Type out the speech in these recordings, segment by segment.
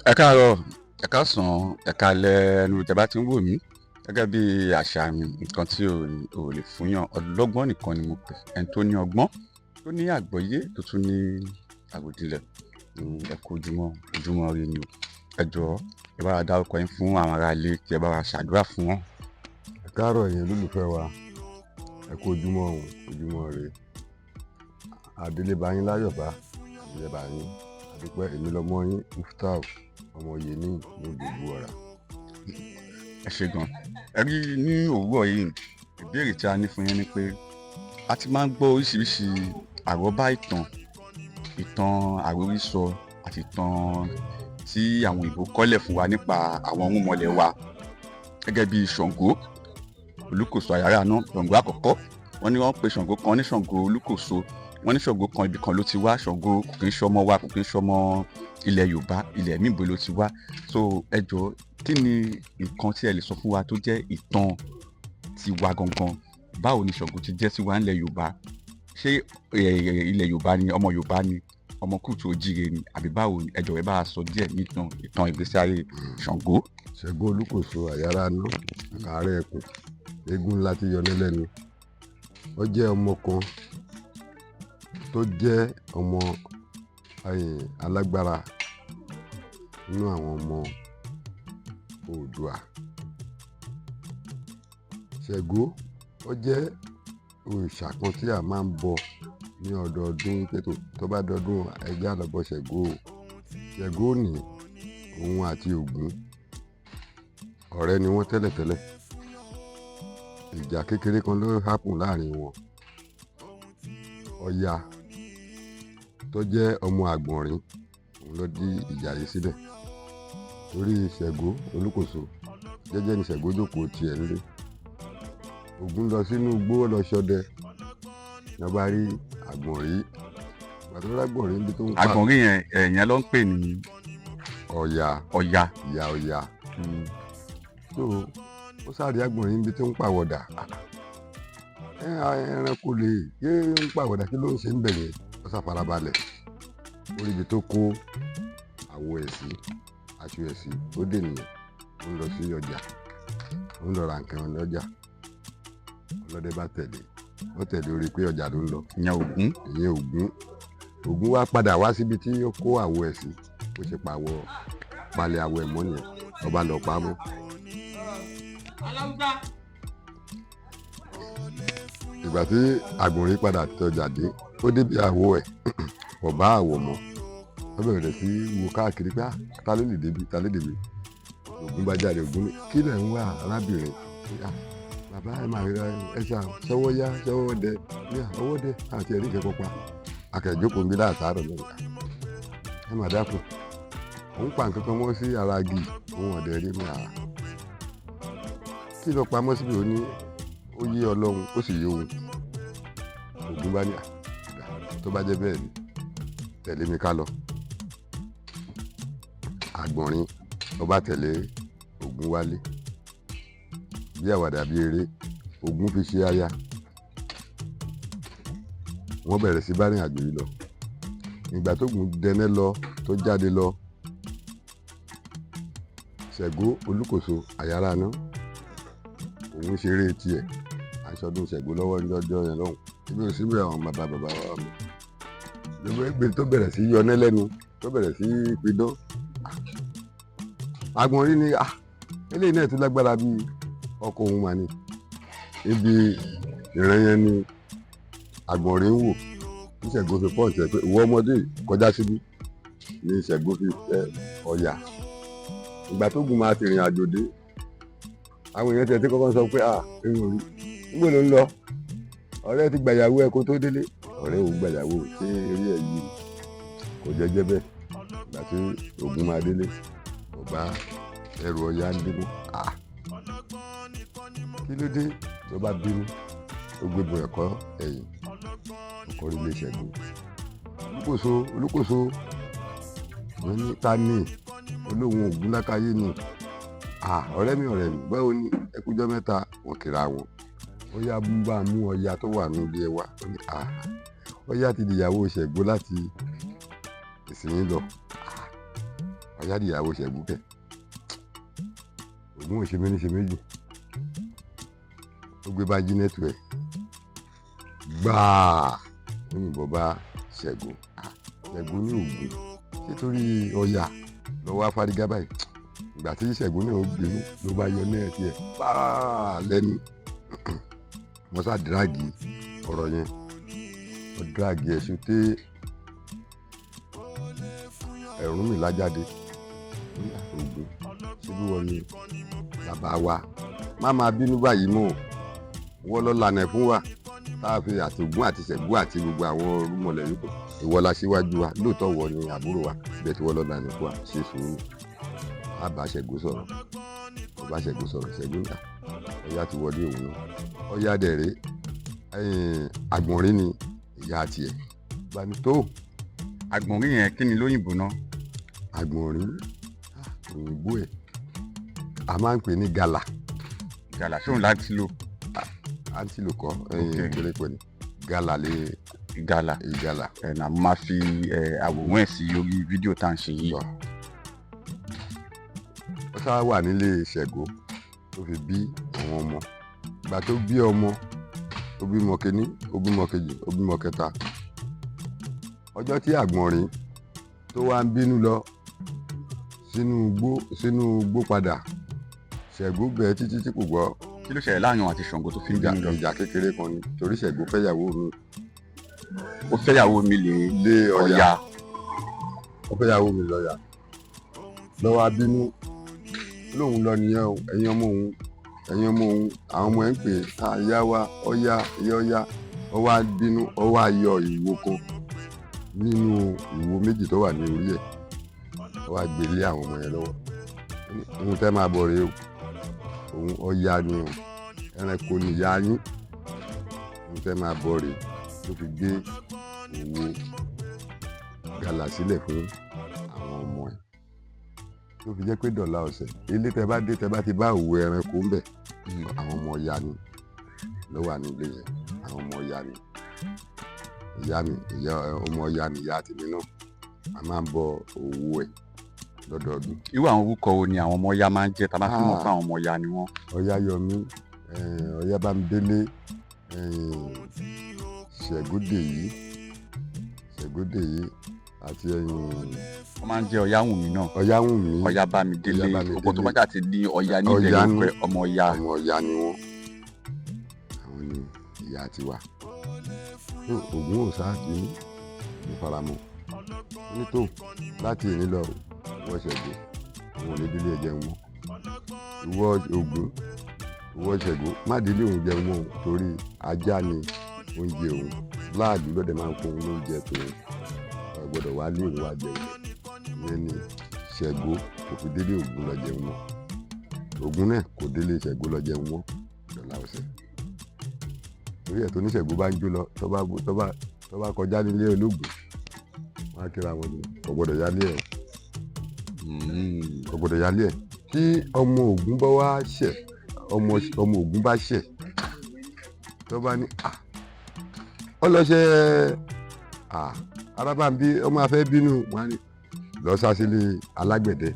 Ẹ káàárọ̀, ẹ káàsán, ẹ káalẹ́ ẹnu tẹ́ bá ti ń wò mí. Gẹ́gẹ́ bí àṣà mi, nǹkan tí ò lè fúnyàn ọlọ́gbọ́n nìkan ni mo pè ẹni tó ní ọgbọ́n, tó ní àgbọ́yé, tó tún ní àròjinlẹ̀. Ẹ kú ojúmọ́, ojúmọ́ ire ni o. Ẹ jọ̀ọ́, ẹ bá wa dárúkọ yín fún àwọn ará ilé, kí ẹ bá wa ṣàdúrà fún wọn. Ẹ káàárọ̀ ẹ̀yin olólùfẹ́ wa, ẹ kú ojúmọ́ o, ojúmọ́ ire. Adélé bá yín láyọ̀ bá, adélé bá yín. Àdúpẹ́. Èmi lọmọ yín, Muftau ọmọ Yeni ní gbogbo ọ̀rà. Ẹ ṣé gan. Ẹ rí ní òwúrọ̀ yìí, ìbéèrè tí a ní fún yín ni pé a ti máa ń gbọ́ oríṣiríṣi àrọ́bá ìtàn, ìtàn àròrísọ àti ìtàn tí àwọn òyìnbó kọ́lẹ̀ fún wa nípa àwọn irúnmọlẹ̀ wa, gẹ́gẹ́ bí Ṣàngó Olúkòso Àyàráná, Ṣàngó àkọ́kọ́. Wọ́n ní wọ́n pe Ṣàngó kan ní Ṣàngó Olúkòso. Wọ́n ní Ṣàngó kan, ibì kan ló ti wá. Ṣàngó kò kí ń ṣọmọ wa, kò kí ń ṣọmọ ilẹ̀ Yorùbá, ilẹ̀ míì ló ti wá. So ẹ jọ̀ọ́, kí ni nǹkan tí ẹ lè sọ fún wa tó jẹ́ ìtàn tiwa gangan? Báwo ni Ṣàngó ti jẹ́ sí wa nílẹ̀ Yorùbá? Ṣé ilẹ̀ Yorùbá ni, ọmọ Yorùbá ni, ọmọ kùtù òjíire ni, àbí báwo ni? Ẹ jọ̀ọ́, ẹ bá wa sọ díẹ̀ nítan ìtàn ìgbésí ayé Ṣàngó. Ṣàngó Olúkòso Àyàráná, ààrẹ ẹkùn, eégún ńlá tí yọní lẹ́nu. Ó jẹ́ ọmọ kan tó jẹ́ ọmọ alágbára nínú àwọn ọmọ Oòduà. Ṣàngó ó jẹ́ òrìṣà kan tí a máa ń bọ ní ọdọọdún, pé tó bá dọdún, ẹ jẹ́ á lọ bọ Ṣàngó o. Ṣàngó ní òun àti Ògún ọ̀rẹ́ ni wọ́n tẹ́lẹ̀tẹ́lẹ̀. Ìjà kékeré kan ló happen láàrin wọn. Ọya tó jẹ́ ọmọ Àgbọ̀nrín, òun ló dí ìjà yìí sílẹ̀, torí Ṣàngó Olúkòso jẹ́jẹ́ ni Ṣàngó jókòó tiẹ̀ nílé. Ògún lọ sínú igbó lọ ṣọdẹ ní wọ́n bá rí àgbọ̀nrín. Ìgbà tó rí àgbọ̀nrín níbi tó ń pa Àgbọ̀nrín yẹn, ẹ̀yẹn ló ń pè ní Ọya. Ọya. Ìyá Ọya. So ó sáré àgbọ̀nrín níbi tó ń pàwọ̀dà. Ẹranko lè ṣé ń pàwọ̀dà, kí ló ń ṣe ń bẹ̀ yẹn? Ó ṣàfarabalẹ̀, ó rí ibi tó kó àwọ̀ ẹ̀ sí, aṣọ ẹ̀ sí. Ó dè nìyẹn, ó ń lọ sí ọjà, ó ń lọ ra nǹkan lọ́jà. Ọlọ́dẹ bá tẹ̀lé, ó tẹ̀lé orí pé ọjà ló ń lọ. Ìyẹn Ògún. Ìyẹn Ògún. Ògún wá padà wá síbi tí ó kó àwọ̀ ẹ̀ sí. Ó ṣe pàwọ̀ palẹ̀ àwọ̀ ẹ̀ mọ́ nìyẹn, ọba lọ pa á mọ́. Aláwùjá. Ìgbà tí àgbọ̀nrín padà tọjà dé, ó débi àwọ̀ ẹ̀, kò bá àwọ̀ mọ́. Ó bẹ̀rẹ̀ sí wo káàkiri pé, "Ah, ta ló lè débi? Ta ló débi?" Ògún bá jáde. Ògún ní, "Kí lẹ̀ ń wá, arábìnrin?" "Ah, bàbá, ẹ máa ríra ẹ ṣá, ṣọwọ́ yá, ṣọwọ́ dẹ ní ọwọ́ dẹ àti ẹ̀rí ìkẹ́kọ̀ọ́ pa akẹ́jókòó ń bí láàtàárọ̀ lọ́wọ́. Ẹ má dákun, òun pa nǹkan kan mọ́ sí ara igi, òun ọ̀dẹ̀ rí mi. Àá, kí ló pamọ́ síbi?" Ó ní ó yé Ọlọ́run, ó sì yé òun. Ògún bá ní, "À, tó bá jẹ́ bẹ́ẹ̀ ni, tẹ̀lé mi ká lọ." Àgbọ̀nrín ó bá tẹ̀lé Ògún wálé. Bí àwàdà bí eré, Ògún fi ṣe aya. Wọ́n bẹ̀rẹ̀ sí bá rìn àjò yìí lọ. Ìgbà tó Ògún dẹnẹ́ lọ, tó jáde lọ, Ṣàngó Olúkòso Àyàráná òun ṣeré tiẹ̀, aṣọdún Ṣàngó lọ́wọ́ ní ọjọ́ yẹn lọ́hùn. Ibi ò síbẹ̀, àwọn bàbá bàbá wa mi gbogbo ẹgbẹ́ tó bẹ̀rẹ̀ sí yọná lẹ́nu, tó bẹ̀rẹ̀ sí pidán. Àgbọ̀nrín ni, ah, eléyìí náà tún lágbára bíi ọkọ òun mà ní. Ibi ìran yẹn ni àgbọ̀nrín ń wò ní Ṣàngó fi pọ́ǹtì ẹ̀ pé, "Ìwọ ọmọdé yìí, kọjá síbí." Ní Ṣàngó fi fẹ́ Ọya. Ìgbà tó gùn máa ti rìn àjò dé, àwọn èèyàn tiẹ̀ tí kọ́kọ́ sọ pé, "Ah, èmi ò rí, níbo ló ń lọ? Ọ̀rẹ́ ti gbàyàwó ẹ kó tó délé." Ọ̀rẹ́ òun gbàyàwó, ṣé eré ẹ̀ yìí kò jẹ́jẹ́ bẹ́ẹ̀? Ìgbà tí Ògún máa délé, kò bá ẹrù Ọya ń dínú. Ah, kí ló dé? Tó bá bínú, ó gbé bo ẹ̀kọ́ ẹ̀yìn, ó kọrí ilé Ṣàngó. "Olúkòso, Olúkòso!" Wọ́n ní, "Ta ni?" Olóhùn Ògún lákàyè ni. "Ah, ọ̀rẹ́ mi, ọ̀rẹ́ mi, báwo ni? Ẹ kújọ́ mẹ́ta." Wọ́n kíra wọn. Ó yá, bá mú Ọya tó wà nílé ẹ wá. Ó ní, "Ah, Ọya ti dìyàwó Ṣàngó láti ìsinyìí lọ." Ah, Ọya di ìyàwó Ṣẹ̀gún kẹ̀. Ògún ò ṣe méní ṣe méjì, ó gbé bá jínẹ́tù ẹ̀ gbáà, ó yìnbọn bá Ṣẹ̀gún. Ṣẹ̀gún ní Ògún nítorí Ọya lọ́wọ́ afárígá báyìí. Ìgbà tí Ṣẹ̀gún náà ó gbénú ló bá yọ náà tiẹ̀ pàà lẹ́nu. Wọ́n sá dírágì ọ̀rọ̀ yẹn, wọ́n dírágì ẹ̀ ṣùté Ọ̀rúnmìlà jáde. Ògún, síbí wọ́n ní bàbá wa, má máa bínú báyìí mọ́, wọ́n lọ lànà fún wa tá a fi àtògún àti Ṣẹ̀gún àti gbogbo àwọn rúmọlẹ̀ yòókù. Ìwọ la síwájú wa lóòótọ́, wọ ni àbúrò wa bẹ́ẹ̀ tí wọ́n lọ lànà fún wa. Ṣe sùúrù, á bá Ṣẹ̀gún sọ̀rọ̀. Ó bá Ṣẹ̀gún sọ̀rọ̀. Ṣẹ̀gún náà, Ọya ti wọlé òun náà. Ọya dẹ̀rẹ́ àgbọ̀nrín ni ìyá tiẹ̀ gbani tó. Àgbọ̀nrín yẹn, kí ni lóyìnbó náà? Àgbọ̀nrín òyìnbó ẹ̀, a máa ń pè ní gala. Gàlà ṣóun láti lò? Antelope kọ́, kéré pẹ̀ ní gala lé. Gàlà. Ìgalà. Ẹ̀ nà mo máa fi àwòrán ẹ̀ sí orí fídíò tá à ń ṣe yìí. Ó sábà wà nílé Ṣẹ̀gó tó fi bí àwọn ọmọ. Ìgbà tó bí ọmọ, ó bímọ kínní, ó bímọ kejì, ó bímọ kẹta. Ọjọ́ tí àgbọ̀nrín tó wá ń bínú lọ sínú igbó padà, Ṣẹ̀gó bẹ̀ títí tí kò gbọ́. Kí ló ṣẹlẹ̀ láàrin òun àti Ṣàngó tó fi ń Ìjà bínú lọ? Ìjà kékeré kan ni, torí Ṣẹ̀gó fẹ́yàwó mi. Ó fẹ́yàwó mi lè lé Ọya. Ọya. Ó fẹ́yàwó mi lọ́yà lọ́wọ́ abínú lóun lọ nìyẹn o. Ẹ̀yin ọmọ òun, ẹ̀yin ọmọ òun, àwọn ọmọ ẹ̀ ń pè é, ìyá wa Ọya, ìyá Ọya. Ó wá bínú, ó wá yọ ìwo kan nínú ìwo méjì tó wà ní orí ẹ̀, ó wá gbé lé àwọn ọmọ yẹn lọ́wọ́. Ó ní, "Ohun tẹ́ máa bọ̀ rèé o, òun Ọya ni o, ẹranko ni ìyá yín, ohun tẹ́ máa bọ̀ rèé." Ló fi gbé òwò gàlà sílẹ̀ fún àwọn ọmọ ẹ̀, ló fi jẹ́ pé dọ̀là ọ̀sẹ̀, ilé tẹ́ bá dé, tẹ́ bá ti bá òwò ẹranko ń bẹ̀, àwọn ọmọ Ọya ni ló wà nílé yẹn. Àwọn ọmọ Ọya ni ìyá mi, ìyá ọmọ Ọya ni ìyá tèmi náà. A máa ń bọ òwò ẹ̀ lọ́dọọdún. Irú àwọn orúkọ wo ni àwọn ọmọ Ọya máa ń jẹ́ tá a bá fi mọ̀ Ah. pé àwọn ọmọ Ọya ni wọ́n? Ọ̀yáyọmí, Ọ̀yábámidélé, Ṣẹ̀gúndèyí, Ṣẹ̀gúndèyí àti Wọ́n máa ń jẹ́ Ọ̀yáwùnmí náà. Ọ̀yáwùnmí. Ọ̀yábámidélé. Ọ̀yábámidélé. Gbogbo tó bá jà ti ní Ọya níbẹ̀rẹ̀ Ọya orúkọ ẹ̀, ọmọ Ọya. Ọmọ Ọya ni wọ́n. Àwọn ni ìyá tiwa tó. Ògún ò sáà bínú ní faramọ́. Ó ní tó láti èní lọ, ìwọ Ṣẹ̀gó, òun ò ní délé ẹ jẹun mọ́. Ìwọ Ògún, ìwọ Ṣẹ̀gó, má délé òun jẹun mọ́ o, torí ajá ni oúnjẹ òun, láàlú lọ́dẹ̀ máa ń fún òun lóúnjẹ tòun. Ò gbọ́dọ̀ wá lé òun wá jẹun. Ìyẹn ni Ṣẹ̀gó kò fi délé Ògún lọ jẹun mọ́. Ògún náà kò délé Ṣẹ̀gó lọ jẹun mọ́ dọ̀là ọ̀sẹ̀. Torí ẹ̀ tó ní Ṣẹ̀gó bá ń jó lọ, tó bá kọjá nílé ológun, wọn á kíra wọn ni kò gbọ́dọ̀ yálé ẹ̀, kò gbọ́dọ̀ yálé ẹ̀. Tí ọmọ Ògún bá wá ṣẹ̀, ọmọ Ògún bá ṣẹ̀, tó bá ní à ọ lọ ṣe à arábàmbí, ọmọ afẹ́ bínú, wọn á ní lọ sásílẹ̀ alágbẹ̀dẹ.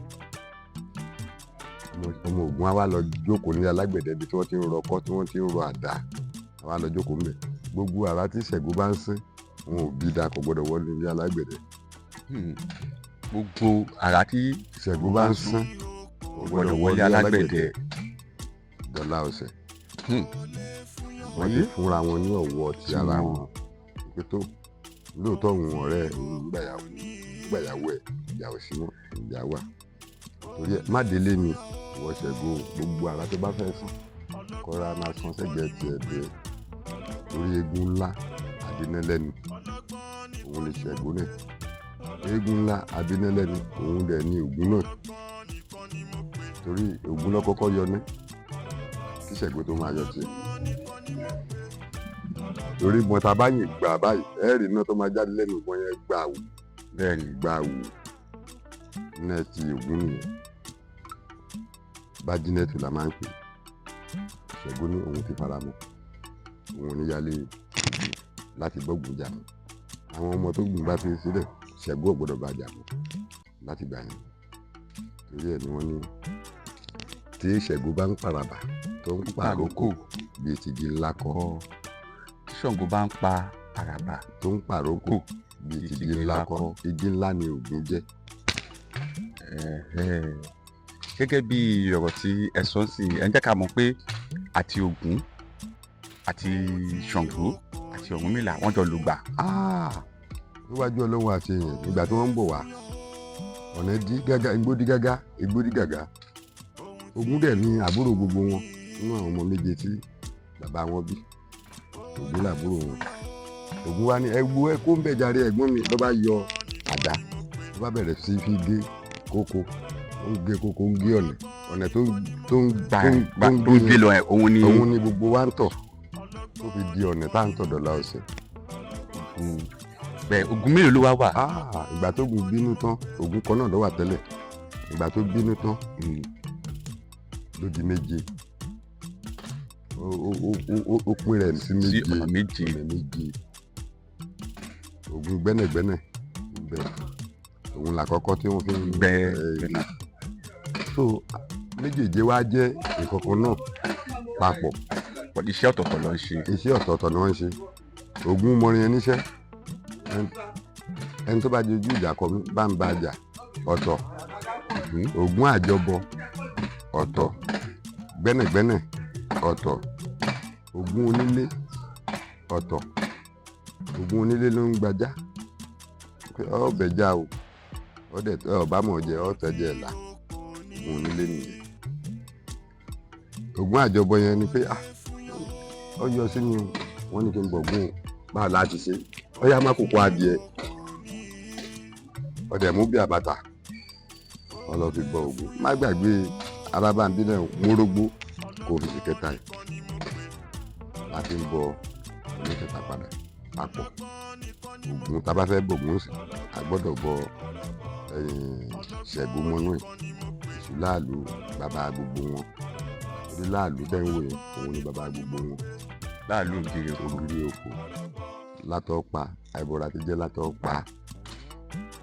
Ọmọ Ògún á wá lọ jókòó ní alágbẹ̀dẹ, ibi tí wọ́n ti ń rọkọ́, tí wọ́n ti ń rọ àdá, á wá lọ jókòó ńbẹ̀. Gbogbo àrà tí Ṣẹ̀gó bá ń sín, wọn ò bí da, kò gbọ́dọ̀ wọlé ní alágbẹ̀dẹ. Gbogbo àrà tí Ṣẹ̀gó bá ń sín, kò gbọ́dọ̀ wọlé alágbẹ̀dẹ. Dọ́là ọ̀sẹ̀. Wọ́n ti fúnra wọn ní ọ̀wọ́ ti ara wọn pé tó lóòótọ́ òun ọ̀rẹ́ òun gbàyàwó ẹ̀, ìyàwó sí mọ́ ìyá wà. Torí ẹ̀, má délé mi, ìwọ Ṣẹ̀gó, gbogbo àrà tó bá fẹ́ sùn, kọ́ra máa san sẹ́gbẹ̀ẹ́ tiẹ̀ bẹ́ẹ̀, torí eégún ńlá adínẹ́lẹ́nu òun lè Ṣẹ̀gó náà, eégún ńlá adínẹ́lẹ́nu òun dẹ̀ ní Ògún náà, torí Ògún ló kọ́kọ́ yọ ní kí Ṣẹ̀gó tó máa yọ tiẹ̀. Torí ìbọn tá a bá yìn gbà báyìí, ẹ̀ẹ́rì náà tó máa jáde lẹ́nu ìbọn yẹn, gbà wù. Bẹ́ẹ̀ ni. Gbà wù náà ti Ògún nìyẹn. Bájínẹ́tù la máa ń pè. Ṣẹ̀gó ní òun ti fara mọ́, òun ò ní yálé Ògún láti gbọ́gbọ́n jà mọ́. Àwọn ọmọ tó gbìn bá fi sílẹ̀, Ṣẹ̀gó ò gbọ́dọ̀ bá jà mọ́ láti gbà yẹn. Torí ẹ̀ ni wọ́n ní tí Ṣàngó bá ń paraba tó ń pàrókò bíi tìgì ńlá kọ́. Tí Ṣàngó bá ń pa àràbà tó ń pàrókò bíi tìgì ńlá kọ́, igi ńlá ni Ògún jẹ́. Gẹ́gẹ́ bí ọ̀rọ̀ tí ẹ sọ sí, ẹ ń jẹ́ ká mọ̀ pé àti Ògún àti Ṣàngó àti Ọ̀rúnmìlà wọ́n jọ lùgbà. Níwájú Ọlọ́run àti èèyàn, ìgbà tí wọ́n ń bọ̀ wá, ọ̀nà dí gágá, igbó dí gágá, igbó dí gàgá. Ògún dẹ̀ ní àbúrò gbogbo wọn nínú àwọn ọmọ méje tí bàbá wọn bí. Ògún làbúrò wọn. Ògún wa ní ẹgbó ẹ kó ń bẹ̀ jàre ẹ̀gbọ́n mi, ló bá yọ àdá, ló bá bẹ̀rẹ̀ sí fi gé kókó, ó ń gé kókó, ń gé ọ̀nà ọ̀nà tó tó ń tó ń gé lọ ẹ̀ òun ni òun ni gbogbo wa ń tọ̀ tó fi di ọ̀nà tá à ń tọ̀ dọ̀la ọ̀sẹ̀. Bẹ́ẹ̀, Ògún mélòó ló wá wà? Ìgbà tó Ògún bínú tán, Ògún kan náà ló wà tẹ́lẹ̀. Ìgbà tó bínú tán ló di méje. Ó pín rẹ̀ sí méje. Sí ọ̀nà méje. Ọ̀nà méje. Ògún gbẹ́nẹ̀gbẹ́nẹ̀ ń bẹ, òun làkọ́kọ́ tí wọ́n fi ń gbẹ́ gbẹ́. So méjèèjì wá jẹ́ ìkọ̀kan náà papọ̀. Iṣẹ́ ọ̀tọ̀ọ̀tọ̀ ló ń ṣe. Iṣẹ́ ọ̀tọ̀ọ̀tọ̀ ni wọ́n ń ṣe. Ògún mọrin ẹni níṣẹ́, ẹni tó bá dojú ìjà kọ mí bá ń bá a jà ọ̀tọ̀. Ògún àjọbọ ọ̀tọ̀, gbẹ́nẹ̀gbẹ́nẹ̀ ọ̀tọ̀, Ògún onílé ọ̀tọ̀. Ògún onílé ló ń gbajá pé ọbẹ̀ já o, ọdẹ ọba mọ̀ jẹ ọ̀tẹ̀ jẹ ẹ̀la. Ògún onílé nìyẹn. Ògún àjọbọ yẹn ni pé ah, ó yọ sí mi o, wọ́n ní kí n bọ̀ gún o, báwo láti ṣe? Ó yá, má kókó adìẹ ọdẹ mú bí àbàtà wọn lọ fi bọ Ògún. Má gbàgbé arábàǹbí náà, mórógbó kò fi ṣe kẹta yìí láti ń bọ mẹ́tẹ̀ẹ̀ta padà papọ̀. Ògún tá a bá fẹ́ bọ Ògún sí, a gbọ́dọ̀ bọ Ṣẹ́gun mọ́nú ẹ̀, Èṣù láàlú bàbá gbogbo wọn. Torí láàlú tẹ́ ń wò yẹn, òun ni bàbá gbogbo wọn. Láàlú ògiri òkú. Ògiri òkú látọ̀ pa àìbọ̀rọ̀ àti jẹ́ látọ̀ pa,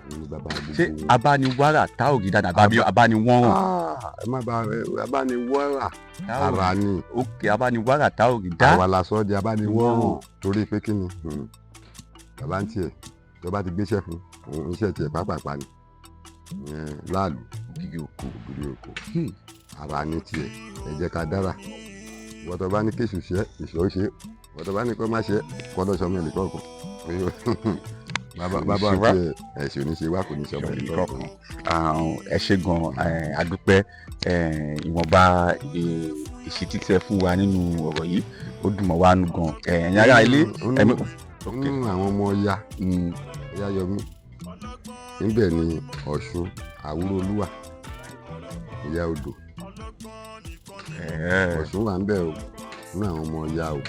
òun ni bàbá gbogbo Ṣé wọn. Abániwárà tá ògì dáadáa àbí abániwọ́rùn? Ah, ẹ má ba abániwọ́rà ara ni. Ok, abániwárà tá ògì dá. Àwa la sọ ọ́ di abániwọ́rùn torí pé kí ni, bàbá ń tiẹ̀ tó bá ti gbéṣẹ́ fún òun, iṣẹ́ tiẹ̀ pápápá ni. Ìyẹn láàlú ògiri òkú. Ògiri òkú ara ní tiẹ̀. Ẹ jẹ́ ká dára. Ìwọ́n tó bá ní kéṣù ṣe ìṣó ṣe, ìwọ́n tó bá ní kó má ṣe kọ́dọ̀ sọmọ ẹnì kọ̀ọ̀kan. Bàbá bàbá Ṣe wá. tiẹ̀ ẹ̀sìn ò ní ṣe wá, kò ní sọmọ ẹnì kọ̀ọ̀kan. Ẹ ṣé gan, a dúpẹ́. Ìwọ̀nba ìṣítí tí ẹ fún wa nínú ọ̀rọ̀ yìí, ó dùn mọ́ wa nù gan. Ẹ̀yin ará ilé ok. Nínú àwọn ọmọ Ọya, Ọya Yọmí níbẹ̀ ni Ọ̀ṣun Àwúrọ̀olúwà, ìyá odò. Ọ̀ṣun wà ń bẹ̀ o nínú àwọn ọmọ Ọya o.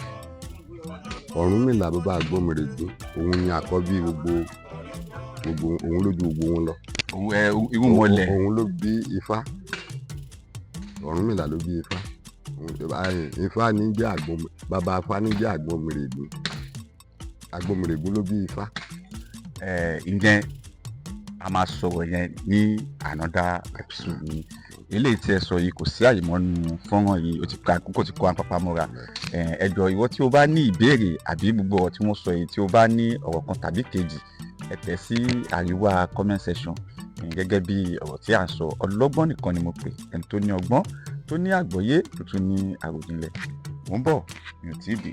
Ọ̀rúnmìlà bàbá Àgbọnnìrègún, òun ni àkọ́bí gbogbo gbogbo, òun ló ju gbogbo wọn lọ. Òun ẹ irúnmọlẹ̀. Òun ló bí Ifá. Ọ̀rúnmìlà ló bí Ifá. Ifá ní jẹ́ àgbọn, bàbá Ifá ní jẹ́ Àgbọnnìrègún. Àgbọnnìrègún ló bí Ifá. Ìyẹn a máa sọ̀rọ̀ yẹn ní another episode ni. Eléyìí tí ẹ sọ yìí, kò sí àyè mọ́ nínú fọ́nrán yìí, ó ti ka àkókò ti kó apapa mọ́ra. Ẹ jọ̀ọ́, ìwọ tí o bá ní ìbéèrè àbí gbogbo ọ̀rọ̀ tí wọ́n sọ yìí, tí o bá ní ọ̀rọ̀ kan tàbí kejì, ẹ tẹ̀ sí àríwá comment section. Gẹ́gẹ́ bí ọ̀rọ̀ tí à ń sọ, ọlọ́gbọ́n nìkan ni mo pè, ẹni tó ní ọgbọ́n, tó ní àgbọ́yé, tó tún ní àròjinlẹ̀. Mò ń bọ̀, mi ò tí ì dé.